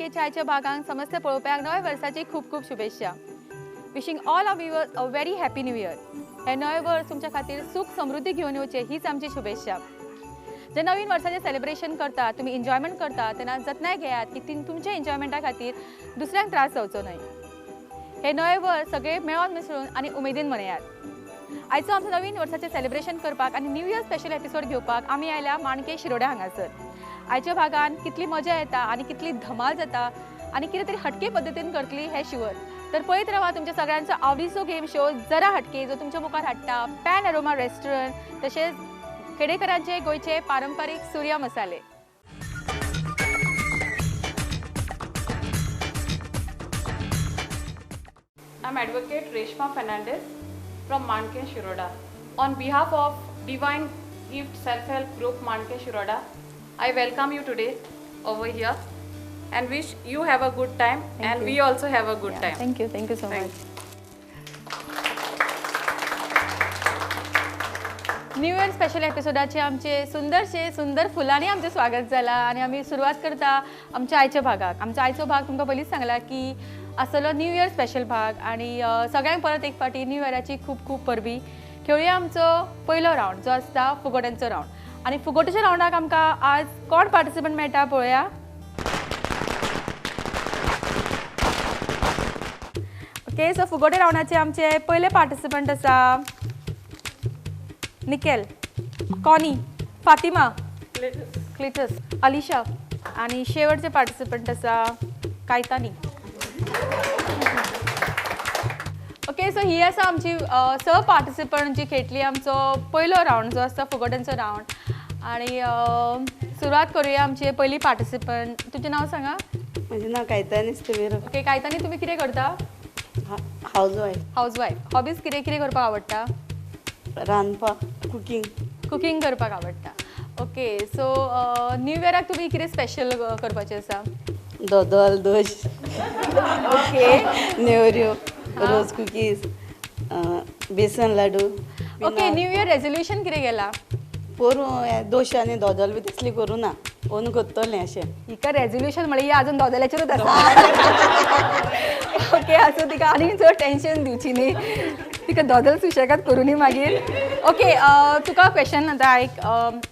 हटकेच्या आयच्या भागांक समस्त पळोवप्यांक नव्या वर्साची खूब खूब शुभेच्छा. Wishing all our viewers a very happy new year. हे नवे वर्स तुमच्या खातीर सुख समृद्धी घेवन येवचें हीच आमची शुभेच्छा. जे नवीन वर्साचें सेलिब्रेशन करता तुमी एन्जॉयमेंट करता तेन्ना जतनाय घेयात की तुमच्या एन्जॉयमेंटा खातीर दुसऱ्यांक त्रास जावचो न्हय. हे नवे वर्स सगळे मेळोन मिसळून आनी उमेदीन मनयात. आयचो आमचो नवीन वर्साचें सेलिब्रेशन करपाक आनी न्यू इयर स्पेशल एपिसोड घेवपाक आमी आयल्या माणके शिरोड्या हांगासर. आयच्या भागान कितली मजा येता आनी कितली धमाल जाता आनी कितें तरी हटके पद्दतीन करतली हें शिवर. तर पळयत रावा तुमच्या सगळ्यांचो आवडीचो गेम शो जरा हटके, जो तुमच्या मुखार हाडटा पॅन अरोमा रेस्टॉरंट तशेंच खेडेकरांचे गोंयचे पारंपारीक सुर्या मसाले. I am Advocate Reshma Fernandez from Manke Shiroda. On behalf of Divine Gift Self-Help Group Manke Shiroda, I welcome you today over here and wish you have a good time. Thank and you. We also have a good time. Thank you. Thank you so Thank much. New year special एपिसोडाचे आमचे सुंदरशे सुंदर फुलांनी आमचें स्वागत जाला आनी आमी सुरवात करता आमच्या आयच्या भागाक. आमचो आयचो भाग तुमकां पयलींच सांगला की आसलो न्यू इयर स्पेशल भाग आनी सगळ्यांक परत एक फावटी न्यू इयराची खूब खूब परबी. खेळुया आमचो पयलो रावंड जो आसता फुगोट्यांचो रावंड. आनी फुगोट्याच्या रावंडाक आमकां आज कोण पार्टिसिपंट मेळटा पळोवया. ओके, सो फुगोटे रावंडाचे आमचे पयले पार्टिसिपंट आसा nickel, Connie, Fatima, Cleitus, Alisha आनी शेवटचे पार्टिसिपंट आसा कायतानी. ओके, सो ही आसा आमची स पार्टिसिपंट जी खेळटली आमचो पयलो रावंड जो आसता फुगोट्यांचो रावंड. आनी सुरवात करूया आमचे पयली पार्टिसिपंट. तुमचें नांव सांगा. म्हजें नांव कायतानी सिल्वेरो. ओके कायतानी, तुमी कितें करता? House wife. House wife. Hobbies कितें कितें करपाक आवडटा? रांदपाक, कुकींग. कुकींग करपाक आवडटा. ओके, सो न्यू इयराक तुमी कितें स्पेशल करपाचें आसा? दोदोल, दोश. ओके. नेवऱ्यो, रोज कुकीज, बेसन लाडू. ओके, न्यू इयर रेजोल्युशन कितें केलां? पोरूं दोश आनी दोदोल बी तसली करूं ना, ओन करतलें अशें. हिका रेजोल्युशन म्हळ्यार ही अजून दोदोलाचेरूच आसा. ओके, आसूं, तिका आनी चड टेंशन दिवची न्ही, तिका दोदोल सुशेगाद करूं न्ही मागीर. ओके, तुका क्वेश्चन आतां आयक.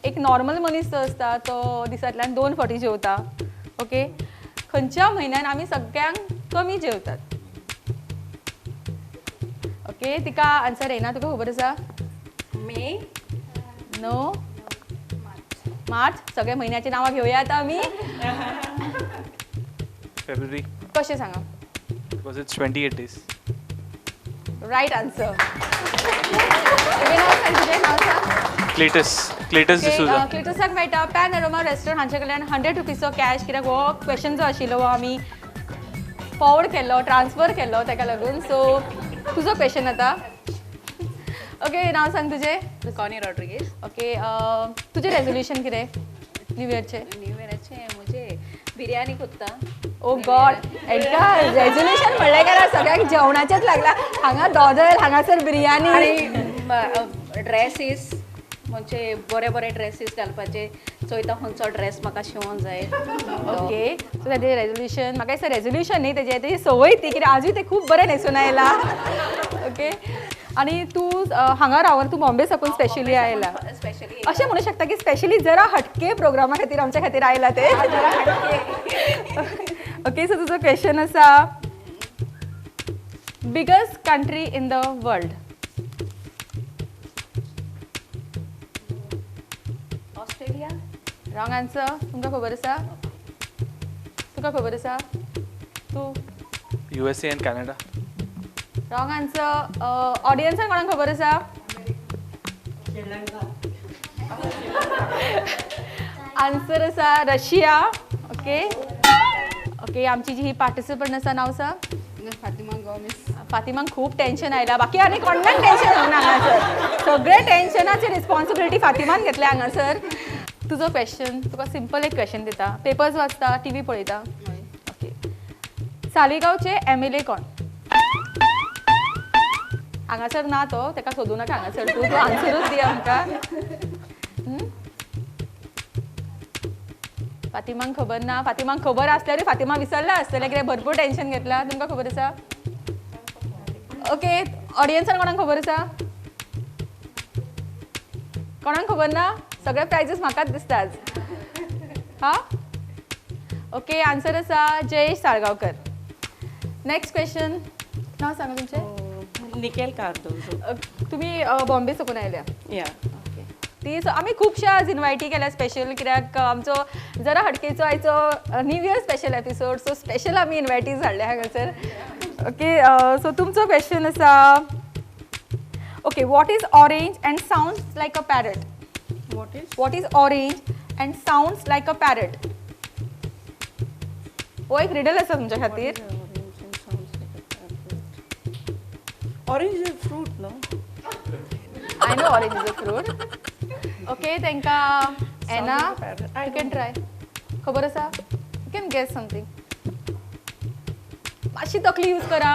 एक नॉर्मल मनीस जो आसता तो दिसांतल्यान 2 फावटी जेवता. ओके, खंयच्या म्हयन्यान आमी सगळ्यांक कमी जेवतात? ओके, तिका आन्सर येना. तुका खबर आसा? मे. नो, मार्च. सगळ्या म्हयन्याची नांवां घेवया आतां आमी. फेब्रुवारी. कशें सांगा? Because it's 28 days. Right answer. तुजें नांव सांग, तुजें नांव सांग. क्लेटस. क्लेटस डिसोजा. क्लेटसाक मेळटा पॅन अरोमा रेस्टॉरंट हांचे कडल्यान 100 रुपीजचो कॅश, कित्याक हो क्वेश्चन जो आशिल्लो हो आमी फॉरवर्ड केल्लो, ट्रान्सफर केल्लो ताका लागून. सो तुजो क्वेश्चन आतां. ओके, नांव सांग तुजें. Connie Rodriguez. ओके, तुजें रेजोल्युशन कितें न्यू इयरचें? न्यू इयराचें म्हजें बिरयानी कोत्ता. ओ गॉड, एका रेजोल्युशन म्हणलें काय सगळ्यांक जेवणाचेंच लागला. हांगा दोदल, हांगासर बिरयानी. आनी ड्रेसीस म्हणजे बरे बरे ड्रेसीस घालपाचे चोयता, खंयचो ड्रेस म्हाका शिवोंक जाय. ओके, सो ताजें रेजोल्युशन म्हाका दिसता रेजोल्युशन न्ही, तेजें तेजी संवय ती, कित्याक आजूय तें खूब बरें न्हेसून आयला. ओके, आनी तूं हांगा रावन तूं बॉम्बे साकून स्पेशली आयला. स्पेशली अशें म्हणूं शकता की स्पेशली जरा हटके प्रोग्रामा खातीर आमच्या खातीर आयला ते. ओके, सो तुजो क्वेश्चन आसा biggest country in the world. Australia. Wrong answer. तुमकां खबर आसा? तुका खबर आसा? तूं? USA and Canada. Wrong answer. ऑडियन्सान कोणाक खबर आसा? आन्सर आसा रशिया. ओके, ओके, आमची जी ही पार्टिसिपंट आसा, नांव आसा फातिमा गोमेस. फातिमाक खूब टेंशन आयला, बाकी आनी कोणाक टेंशन येवना हांगासर. सगळे टेंशनाची रिस्पॉन्सिबिलिटी फातिमान घेतल्या हांगासर. तुजो क्वेश्चन, तुका सिंपल एक क्वेश्चन दिता. पेपर्स वाचता, टीव्ही पळयता? ओके, सालिगांवचे MLA कोण? हांगासर ना तो, ताका सोदूं नाका हांगासर. तूं तूं आन्सरूच दी आमकां. फातिमाक खबर ना. फातिमाक खबर आसल्यारूय फातिमा विसरला आसतलें कित्याक भरपूर टेन्शन घेतला. तुमकां खबर आसा? ओके, ऑडियन्सान कोणाक खबर आसा? कोणाक खबर ना? सगळे प्रायजीस म्हाकाच दिसता आज. हां, ओके, आन्सर आसा जयेश साळगांवकर. Next question. नांव सांगा तुमचें. निकेल कार्दोजो. तुमी बॉम्बे सकून आयल्या? या. ती आमी खुबश्या आज इनवायटी केल्या स्पेशल कित्याक आमचो जरा हटकेचो आयचो new year special episode, so special आमी इनवायटीज हाडल्या हांगासर. ओके, सो तुमचो क्वेश्चन आसा, okay, what is orange and sounds like a parrot? What is? What is orange and sounds like a parrot? हो एक रिडल आसा तुमच्या खातीर. Orange is a fruit, no? I know orange is a fruit. Okay, तांकां एना, you can try. खबर आसा? You can guess something. मातशी तकली यूज करा.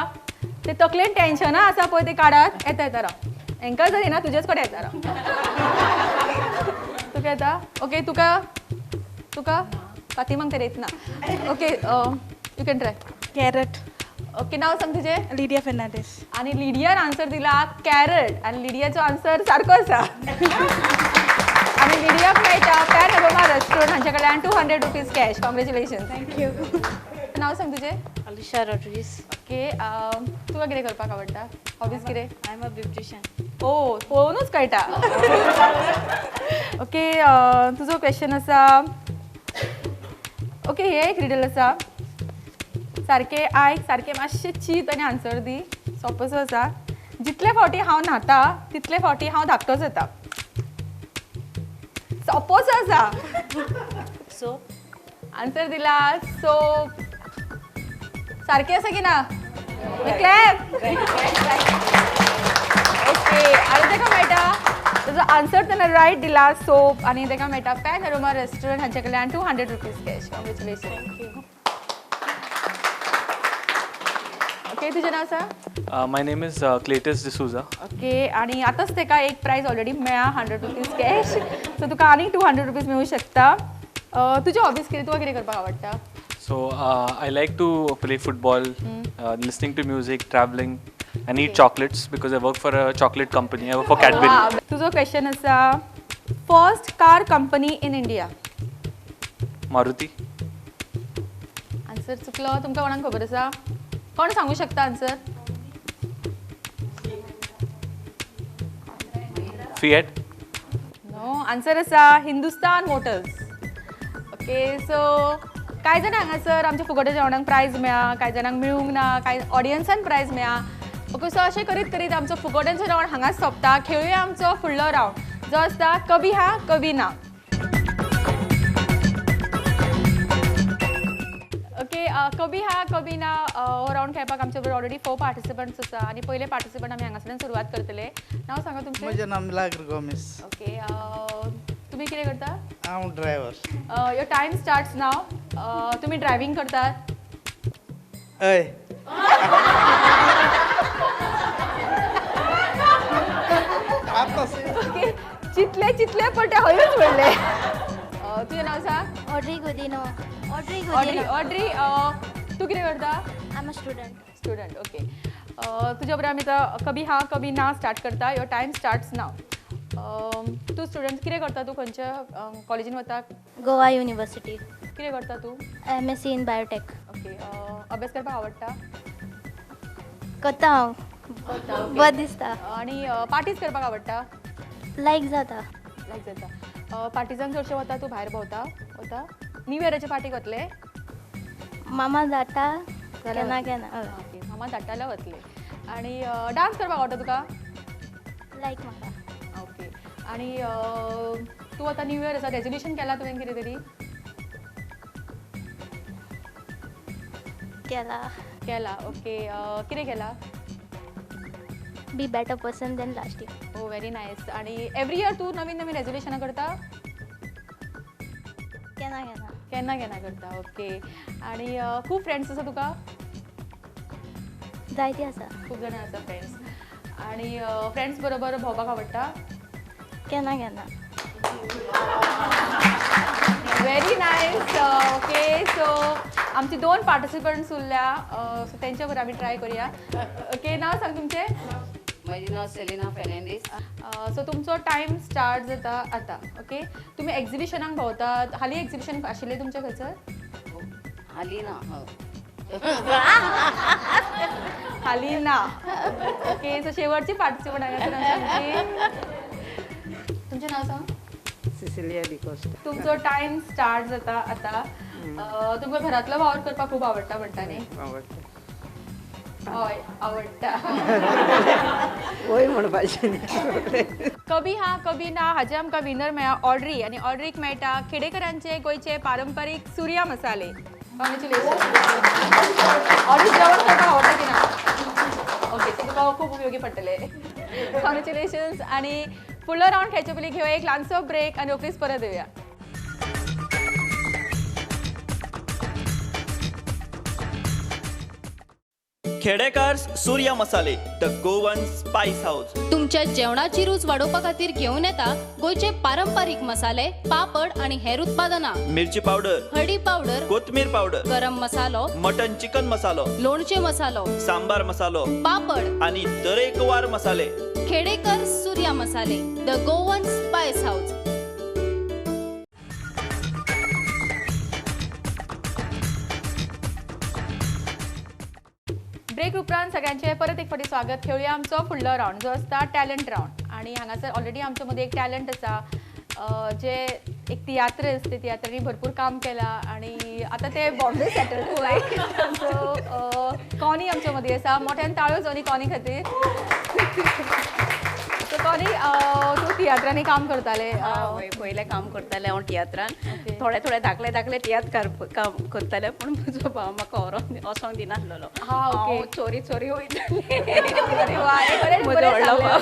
ते तकलेन टेन्शनां आसा पळय ते काडात. येता येता राव, हेंकां जर येना तुजेच कडेन येता राव. तुका येता? ओके, तुका तुका फातिमाक तर येतना. Okay, you can try. Carrot. Okay, नाव सांग तुजें. लिडिया फेर्नांडीस. आनी लिडियान आन्सर दिला कॅरट, आनी लिडियाचो आन्सर सारको आसा. आनी लिडियाक मेळटा पॅन अरोमा रेस्टॉरंट हांच्या कडल्यान 200 rupees cash. Congratulation. Thank you. नाव सांग तुजें. अलिशा रॉड्रिगीस. ओके, तुका कितें करपाक आवडटा? हॉबीज कितें? I am a beautician. ओ, पळोवनूच कळटा. ओके, तुजो क्वेश्चन आसा, ओके, हे एक रिडल आसा. सारकें आयक, सारकें मातशें चीत आनी आन्सर दी. सोंपोसो आसा. जितले फावटी हांव न्हाता तितले फावटी हांव धाकटो जाता. सोंपोसो आसा. सो आन्सर दिला सोप. सारकें आसा की ना? क्लॅप. ओके, आनी ताका मेळटा ताजो आन्सर तेन्ना रायट दिला सोप, आनी ताका मेळटा पॅन अरोमा रेस्टॉरंट हांचे कडल्यान 200 rupees cash. Congratulation. Thank you. Okay, तुजें नांव आसा? My name is Cletus D'Souza. Okay, आनी आतांच ताका एक प्रायज ऑलरेडी मेळ्ळा 100 रुपीज कॅश. सो तुका आनीक 200 रुपीज मेळूं शकता. तुजे हॉबीज कितें? तुका कितें करपाक आवडटा? So I like to play football, listening to music, traveling, and eat chocolates because I work for a chocolate company. I work for Cadbury. तुजो क्वेश्चन आसा, first car company in India? Maruti. Answer चुकलो. तुमकां कोणाक खबर आसा? कोण सांगू शकता आन्सर? Fiat. No, answer आसा हिंदुस्तान मोटर्स. ओके, सो कांय जाणां हांगासर आमच्या फुगोट्या जेवणाक प्रायज मेळ्ळा, कांय जाणांक मेळूंक ना, कांय ऑडियन्सान प्रायज मेळ्ळा. ओके, सो अशें करीत करीत आमचो फुगोट्यांचो रावंड हांगाच सोंपता. खेळुया आमचो फुडलो रावंड जो आसता कभी हा कभी ना. ओके, कभी हा कभी ना हो रावंड खेळपाक आमचे बरोबर ऑलरेडी 4 पार्टिसिपंट्स आसा आनी पयले पार्टिसिपंट आमी हांगासरल्यान सुरवात करतले. नांव सांगा तुमचें. म्हजें नांव मिलाग्र गोमेस. ओके, तुमी कितें करता? हांव driver. Your time starts now. तुमी ड्रायव्हिंग करतात? हय. ओके, चितले चितले पण ते हयूच म्हणलें. तुजें नांव सांग. Audrey Godinho. Audrey Audrey. Godinho. Audrey, तूं कितें करता? I am a student. Student, okay. तुज्या बरोबर आमी आतां कभी हा कभी ना स्टार्ट करता. Your time starts now. तूं स्टुडंट, कितें करता तूं? खंयच्या कॉलेजीन वता? गोवा युनिवर्सिटी. कितें करता तूं? MSc in biotech. Okay, अभ्यास करपाक आवडटा? करता हांव, बरें दिसता. आनी पार्टीज करपाक आवडटा? लायक जाता. लायक जाता. पार्टीजांक चडशें वता तूं? भायर भोंवता वता? न्यू इयराच्या पार्टीक वतले? मामा धाडटा केन्ना केन्ना. ओके, मामा धाडटा जाल्यार वतले. आनी डांस करपाक आवडटा तुका? लायक म्हाका. ओके, आनी तूं आतां न्यू इयर आसा, रेजोल्युशन केलां तुवें कितें तरी? केला. केला, ओके. कितें केला? Be better person than last year. Oh, very nice. आनी एवरी इयर तूं नवीन नवीन रेजोल्युशनां करता? केन्ना केन्ना. केन्ना केन्ना करता. ओके, आनी खूब फ्रेंड्स आसा तुका? जायती आसा. खूब जाणां आसा फ्रेंड्स. आनी फ्रेंड्स बरोबर भोंवपाक आवडटा? केन्ना केन्ना. Very nice. Okay, so आमचे दोन पार्टिसिपंट्स उरल्या, सो तेंच्या बरोबर आमी ट्राय करूया. ओके, नांव सांग तुमचें. म्हजें नांव सेलिना फेर्नांडीस. सो तुमचो टायम स्टार्ट जाता आतां. ओके, तुमी एग्जिबिशनाक भोंवतात. हालीं एग्जिबिशन आशिल्लें तुमच्या खंयसर? हालीं ना. हालीं ना. ओके, सो शेवटची पार्टिसिपंट हांगासर आमची. तुमचें नांव सांग. सिसिलिया डिकोस्टा. तुमचो टायम स्टार्ट जाता आतां. तुमकां घरांतलो वावर करपाक खूब आवडटा म्हणटा न्ही? आवडटा. हय, आवडटा. वय म्हणपाचें न्ही. कभी हा कभी ना हाजे आमकां विनर मेळ्ळा ऑड्री, आनी ऑड्रीक मेळटा खेडेकरांचे गोंयचे पारंपारीक सुर्या मसाले. कॉंग्रेच्युलेशन. ऑड्री, जेवण करपाक आवडटा की ना? ओके, ते तुका खूब उपयोगी पडटले. कॉंग्रेच्युलेशन्स. आनी फुडलो रावंड खेळचे पयलीं घेवया एक ल्हानसो ब्रेक आनी रोखडीच परत येवया. Khedekar Surya Masale, the Goan spice house. तुमच्या जेवणाची रूच वाडोवपा खातीर घेवन येता गोंयचे पारंपारीक मसाले, पापड आनी हेर उत्पादनां. मिरची पावडर, हळदी पावडर, कोथमीर पावडर, गरम मसालो, मटन चिकन मसालो, लोणचे मसालो, सांबार मसालो, पापड आनी तरेकवार मसाले. Khedekar Surya Masale, the Goan spice house. Break उपरांत सगळ्यांचे परत एक फावटी स्वागत. खेळुया आमचो फुडलो रावंड जो आसता टॅलंट रावंड. आनी हांगासर ऑलरेडी आमच्या मदीं एक टॅलंट आसा, जे एक तियात्रिस्ट, ते तियात्रांनी भरपूर काम केलां आनी आतां ते बॉम्बे सेटल आसा. सो कॉनी आमच्या मदीं आसा. मोठ्यान ताळयो जावनी कॉनी खातीर. सो कॉनी, तूं तियात्रांनी काम करतालें? हय, पयलें काम करतालें हांव तियात्रान. थोडे थोडे धाकले धाकले तियात्र काम करतालें, पूण म्हजो भाव म्हाका व्हरोन वचोंक दिनासलेलो. हांव चोरी चोरी वयतालें. म्हजो व्हडलो भाव.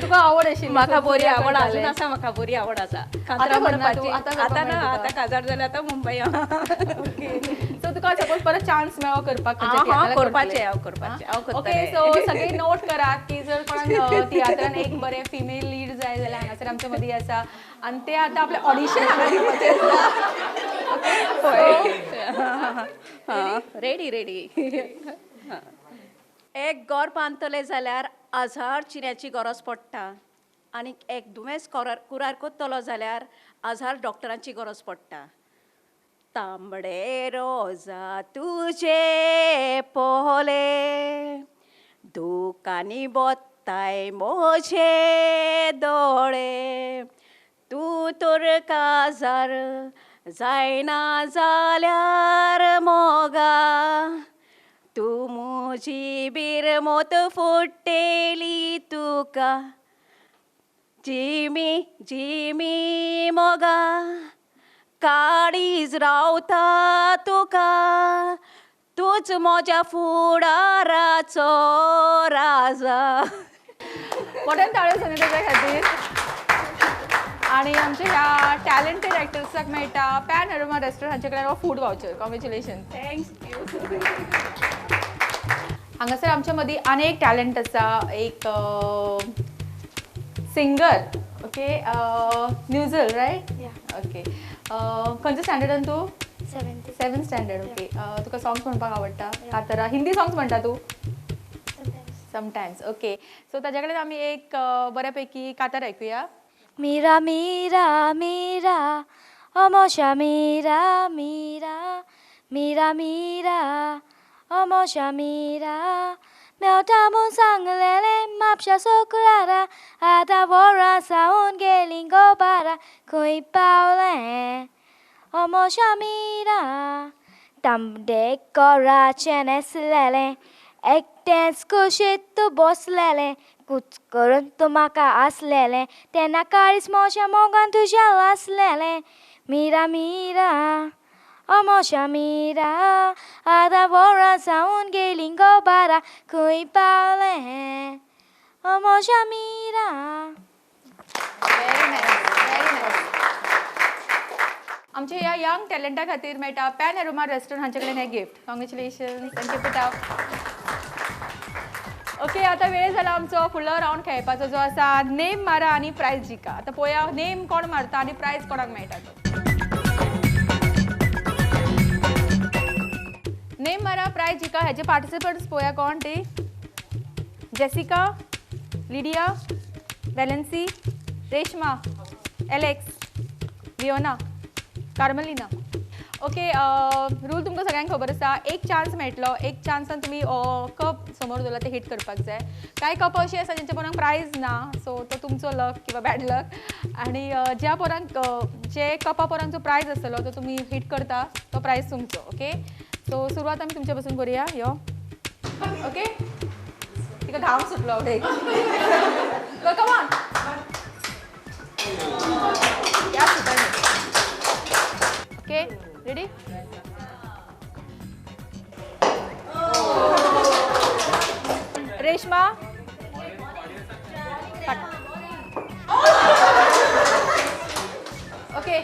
तुका आवड आशिल्ली? म्हाका बरी आवड आजून आसा. म्हाका बरी आवड आसा कांतरां म्हणपाची. आतां ना, आतां काजार जालें, आतां मुंबय. ओके, सो तुका सपोज परत चान्स मेळ्ळो करपाक? करपाचें हांव, करपाचें हांव. ओके, सो सगळे नोट करात की जर कोणाक तियात्रान एक बरें फिमेल लीड जाय जाल्यार हांगासर आमच्या मदीं आसा आनी ते आतां आपलें ऑडिशन हांगा दिवपाचें आसा. Ready ready. एक गोर बांदतले जाल्यार हजार चिन्याची गरज पडटा, आनी एक दुयेंस कुरार करतलो जाल्यार हजार डॉक्टरांची गरज पडटा. तांबडे रोजा तुजे पोले, दुकानी बोत्ताय म्हजे दोळे, तूं तर काजार जायना जाल्यार मोगा, तूं म्हजी बिरमोत फुट्टेली तुका, जिमी जिमी मोगा, काळीज रावता तुका, तूंच म्हज्या फुडाराचो राजा. मोठ्यान ताळयो जावनी ताच्या खातीर. आनी आमच्या ह्या टॅलंटेड एक्टर्साक मेळटा पॅन अरोमा रेस्टॉरंट हांचे कडल्यान food voucher. Congratulation. Thank you. हांगासर आमच्या मदीं आनी एक टॅलंट आसा, एक singer. Okay, Nuzal, right? Okay, खंयच्या स्टँडर्डान तूं? Seventh standard. Okay, तुका सॉंग्स म्हणपाक आवडटा? कातरा, हिंदी सॉंग्स म्हणटा तूं? समटायम्स. ओके, सो ताच्या कडेन आमी एक बऱ्यापैकी कातार आयकुया. मीरा मीरा मीरा ओ मोशा मीरा मीरा मीरा मीरा ओ मोशा मीरा, मेवटा म्हूण सांगलेलें म्हापशा सोकरारा, आतां वरां सावन गेलीं गो बारा, खंय पावलें ओ मोशा मीरा. तांबडे कोराचें न्हेसलेलें, एकटेंच कुशीत तूं बसलेलें, कुच करून तूं म्हाका आसलेलें, तेन्ना काळीज म्हज्या मोगान तुज्या आसलेलें. मीरा मीरा ओ मोशा मीरा, आतां वरां सावन गेलीं गो बारा, खंय पावलें ओ मोशा Meera. Very nice, very nice. आमच्या ह्या यंग टॅलंटा खातीर मेळटा पॅन अरोमा रेस्टॉरंट हांचे कडेन हें gift. Congratulations and keep it up. Okay, आतां वेळ जाला आमचो फुडलो रावंड खेळपाचो जो आसा नेम मारा आनी प्रायज जिका. आतां पळोवया नेम कोण मारता आनी प्रायज कोणाक मेळटा तो. नेम मारा प्रायज जिका. हेजे पार्टिसिपंट्स पळोवया कोण ते. Jessica, Lydia, Valency, Reshma, Alex, Viona, Carmelina. Okay, rule तुमकां सगळ्यांक खबर आसा. एक चान्स मेळटलो, एक चान्सान तुमी कप समोर दवरला ते हिट करपाक जाय. कांय कप अशी आसा जेंच्या पोरांक प्रायज ना, सो तो तुमचो लक किंवा बॅड लक. आनी ज्या पोरांक जे कपा पोरांक जो प्रायज आसतलो तो तुमी हिट करता तो प्रायज तुमचो. ओके, सो सुरवात आमी तुमचे पासून करुया. यो, ओके, तिका घाम सुटलो. Come on. Okay, ready? Reshma. Okay.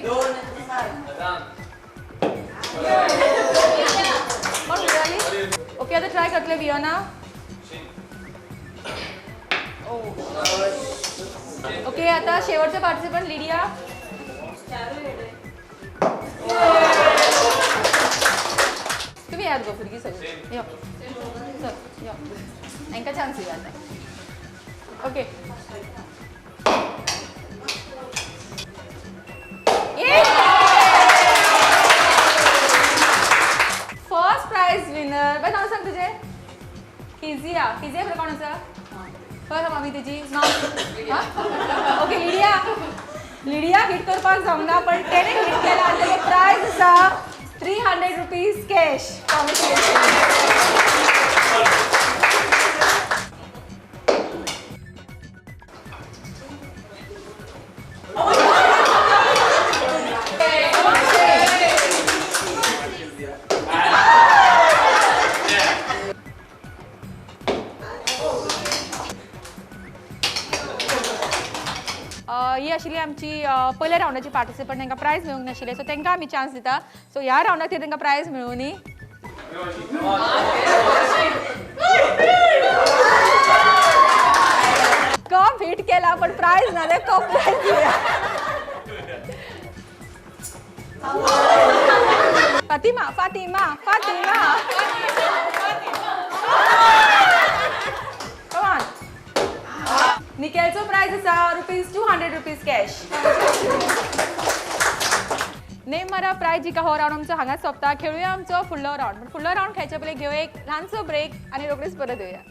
Okay, आता ट्राय करतले वियोना. ओके, आता शेवटचं पार्टिसिपंट लिडिया. तुम्ही यात गो भुरगीं सगळीं. यो चल यो, हांकां चान्स दिया आतां. Okay, first prize winner. बाय, नांव सांग तुजें. किजिया. किजिया खंय कोण आसा? खंय मामी तुजी? Okay, Lydia. लिडिया हिट करपाक जावंक ना, पण तेणें हिट केला आनी तेगे प्रायज आसा 300 रुपीज कॅश. ही आशिल्ली आमची पयल्या रावंडाची पार्टिसिपंट. तांकां प्रायज मेळूंक नाशिल्लें, सो तांकां आमी चान्स दिता. सो ह्या रावंडाक तांकां प्रायज मेळूं न्ही. कप हिट केला पण प्रायज ना, कप प्रायज दिया. फातिमा, फातिमा, फातिमा. निकेलचो प्रायज आसा ₹200 रुपीज कॅश. नेम मारा प्रायज जिका. हो रावंड आमचो हांगाच सोंपता. खेळुया आमचो फुडलो रावंड. पण फुडलो रावंड खेळचे पयलीं घेवया एक ल्हानसो ब्रेक आनी रोखडीच परत येवया.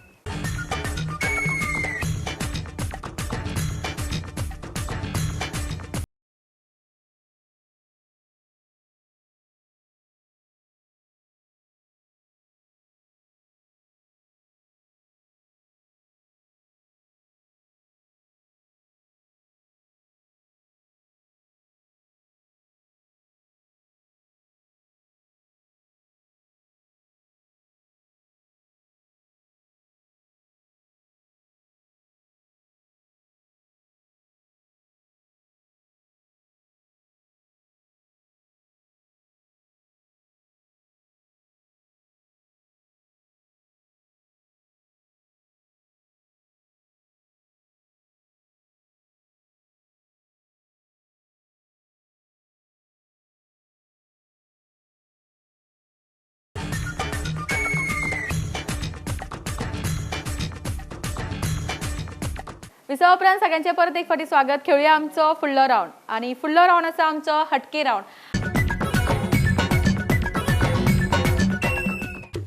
विसवा उपरांत सगळ्यांचे परत एक फावटी स्वागत. खेळुया आमचो फुडलो रावंड आनी फुडलो रावंड आसा आमचो हटके रावंड.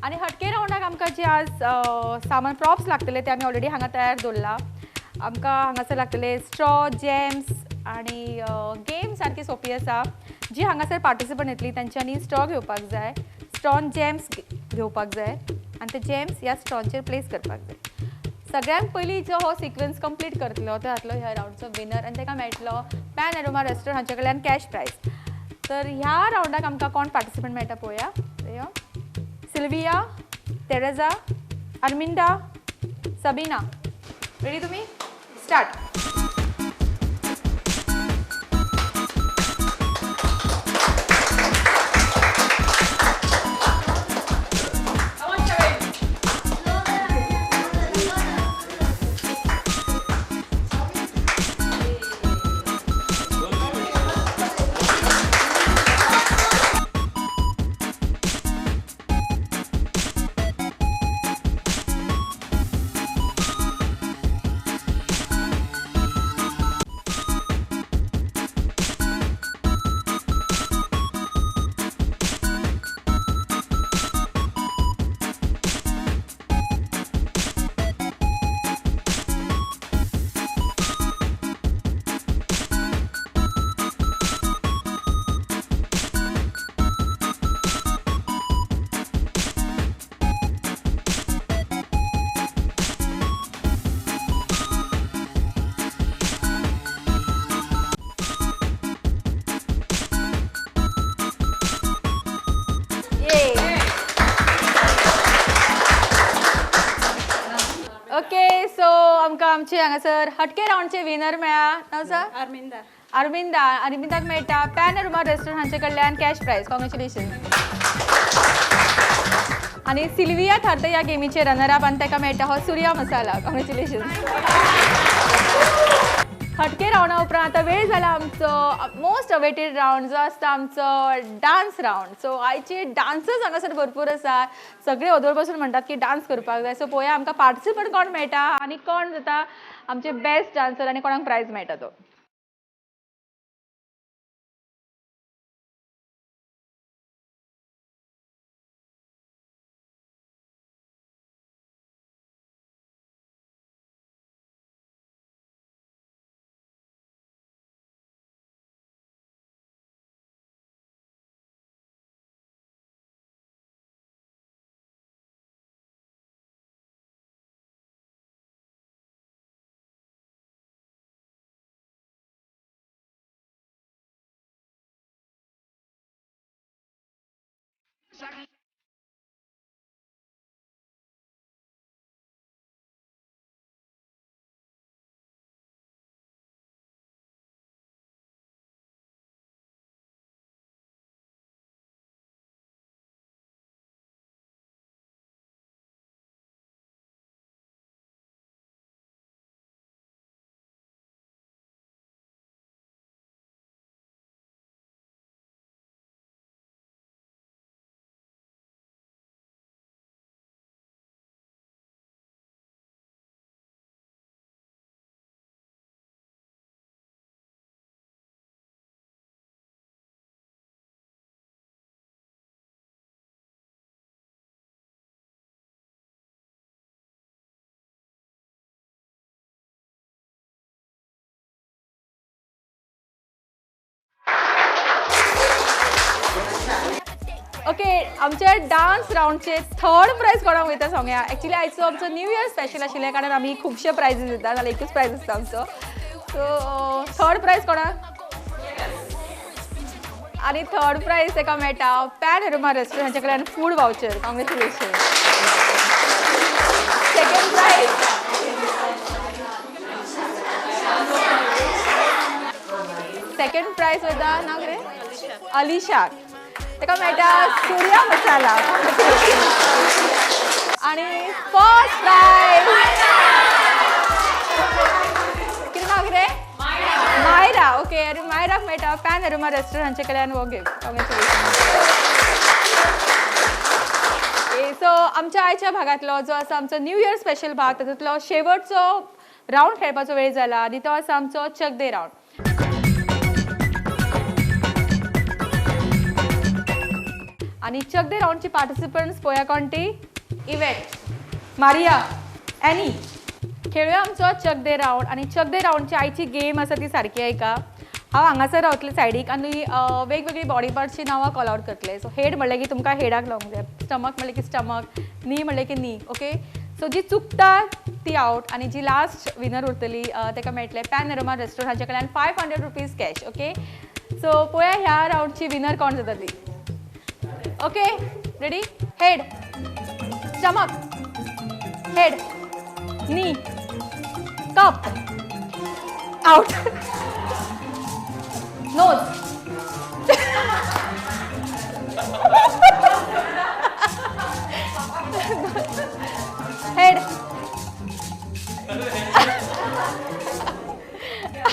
आनी हटके रावंडाक आमकां जे आज सामान प्रॉप्स लागतले ते आमी ऑलरेडी हांगा तयार दवरला. आमकां हांगासर लागतले स्ट्रॉ, जेम्स आनी गेम सारकी सोंपी आसा. जी हांगासर पार्टिसिपंट येतली तांच्यांनी स्ट्रॉ घेवपाक जाय, स्ट्रॉन जेम्स घेवपाक जाय आनी ते जेम्स ह्या स्ट्रॉचेर प्लेस करपाक जाय. सगळ्यांत पयलीं जो हो सिक्वेन्स कंप्लीट करतलो तो जातलो ह्या रावंडचो विनर आनी ताका मेळटलो पॅन एरोमा रेस्टॉरंट हांचे कडल्यान कॅश प्रायज. तर ह्या रावंडाक आमकां कोण पार्टिसिपंट मेळटा पळोवया. Sylvia, Teresa, Arminda, Sabina. Ready तुमी? स्टार्ट. आमकां आमचे हांगासर हटके रावंडचे विनर मेळ्ळा. नांव सर? आर्मिंदा. आर्मिंदा. आर्मिंदाक मेळटा पॅनोरमा रेस्टॉरंट हांचे कडल्यान कॅश प्रायज. कॉंग्रेच्युलेशन. आनी सिल्विया थारता ह्या गेमीचे रनर अप आनी ताका मेळटा हो सुर्या मसाला. कॉंग्रेच्युलेशन. हटके रावंडा उपरांत आतां वेळ जाला आमचो मोस्ट अवेटेड रावंड जो आसता आमचो डान्स रावंड. सो आयचे डान्सर्स हांगासर भरपूर आसा. सगळे ओदोळ पासून म्हणटात की डान्स करपाक जाय. सो पळोवया आमकां पार्टिसिपंट कोण मेळटा आनी कोण जाता आमचे बेस्ट डान्सर आनी कोणाक प्रायज मेळटा तो. ओके, आमच्या डान्स रावंडचे थर्ड प्रायज कोणाक वयता सांगया. एक्चुली आयचो आमचो न्यू इयर स्पेशल आशिल्ल्या कारणान आमी खुबशे प्रायजीस दिता, जाल्यार एकूच प्रायज आसता आमचो. सो थर्ड प्रायज कोणाक? आनी थर्ड प्रायज ताका मेळटा पॅनोरमा रेस्टॉरंट हांचे कडल्यान food voucher. Congratulation. Second prize, second prize वयता नांव कितें? अलिशा. ताका मेळटा सुर्या मसाला. आनी फर्स्ट प्रायज कितें नांव कितें? मायरा. ओके, आनी मायराक मेळटा पॅनोरमा रेस्टॉरंट हांचे कडल्यान हो गिफ्ट. कॉंग्रेच्युलेशन. सो आमच्या आयच्या भागांतलो जो आसा आमचो न्यू इयर स्पेशल भाग तातूंतलो शेवटचो रावंड खेळपाचो वेळ जाला आनी तो आसा आमचो चक दे रावंड. आनी चक दे रावंडची पार्टिसिपंट्स पळोवया कोण ती? इवेट, मारिया, एनी. खेळुया आमचो चक दे रावंड. आनी चक दे रावंडची आयची गेम आसा ती सारकी आयका. हांव हांगासर रावतलें सायडीक आनी वेगवेगळी बॉडी पार्ट्सची नांवां कॉल आवट करतलें. सो हेड म्हणलें की तुमकां हेडाक लावंक जाय, स्टमक म्हणलें की स्टमक, नी म्हणलें की नी. ओके, सो जी चुकता ती आवट आनी जी लास्ट विनर उरतली ताका मेळटलें पॅनोरमा रेस्टॉरंट हांचे कडल्यान 500 रुपीज कॅश. ओके, सो पळोवया ह्या रावंडची विनर कोण जाता ती. Okay, ready? Head, stomach, head, knee, cup, out, nose, head,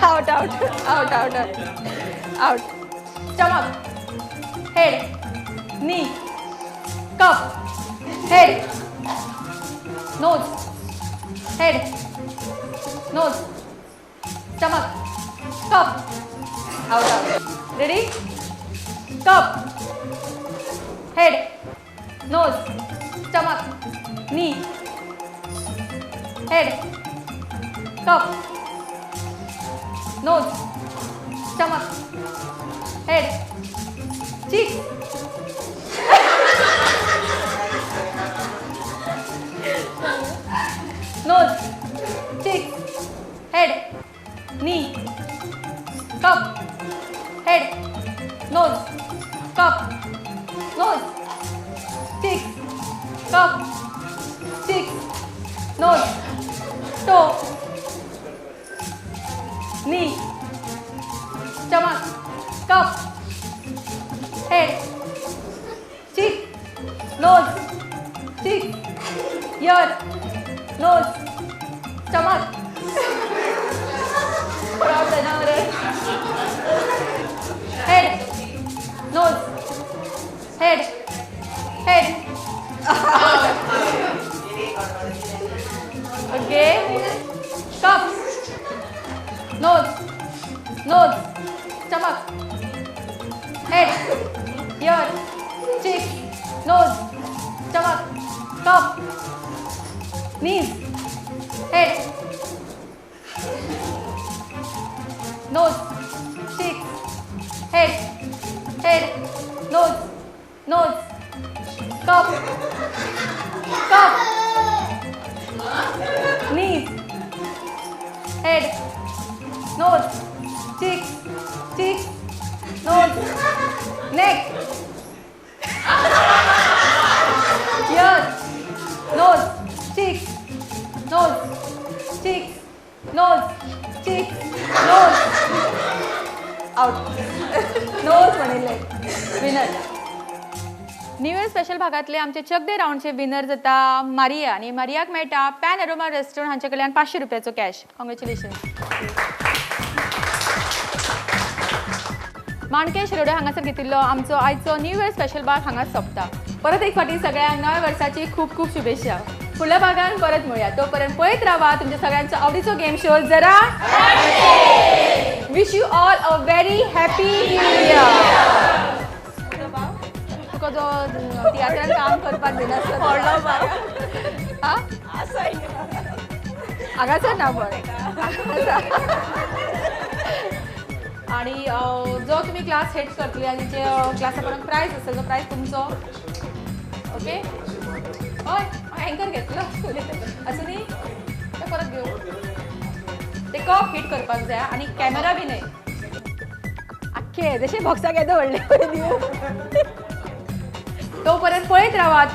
out, out, out, out, out, stomach, head, knee, cup, head, nose, head, nose, stomach, cup, out, out. Ready? Cup, head, nose, stomach, knee, head, cup, nose, stomach, head, cheek. Nose, cheek, head, knee, cup, head, nose, cup, nose, cheek, cup, cheek, nose, toe. Knee, stomach, cup, head, cheek, nose, cheek, ear, nose, stomach. Proud जायना मरे. Head, nose, head, head. Okay. Cup, nose, nose, stomach, head, ear, cheek, nose, stomach, cup, knees, head, nose, cheek, head, head, nose, nose, cup, cup, knees, head, nose, cheek, cheek, nose, neck, ear, nose, cheek, nose, cheek, nose, cheek, nose. Out. Nose म्हणिल्लें. Winner. New year special भागांतले आमचे चक दे रावंडचे winner जाता Maria आनी मारियाक मेळटा pan aroma restaurant हांचे कडल्यान 500 रुपयाचो cash. Congratulation. Manke Shirode हांगासर घेतिल्लो आमचो आयचो न्यू इयर स्पेशल भाग हांगाच सोंपता. परत एक फावटी सगळ्यांक नव्या वर्साची खूब खूब शुभेच्छा. फुडल्या भागान परत मेळया. तोपर्यंत पळयत रावा तुमच्या सगळ्यांचो आवडीचो गेम शो जरा. Wish you all a very happy new year. तुका जो तियात्रान काम करपाक दिनासलो हांगासर ना पळय. आणि जो तुम्ही क्लास हेड करतले आनी जे क्लासा पर्यंत प्रायज आसता जो प्रायज तुमचो. ओके हय एंकर घेतलो आसूं न्ही ते परत घेवं. ते कप हिट करपाक जाय आनी कॅमेरा बी न्हय आख्खे जशें बॉक्साक येदो व्हडलें दिवं. तो पर्यंत पळयत रावात.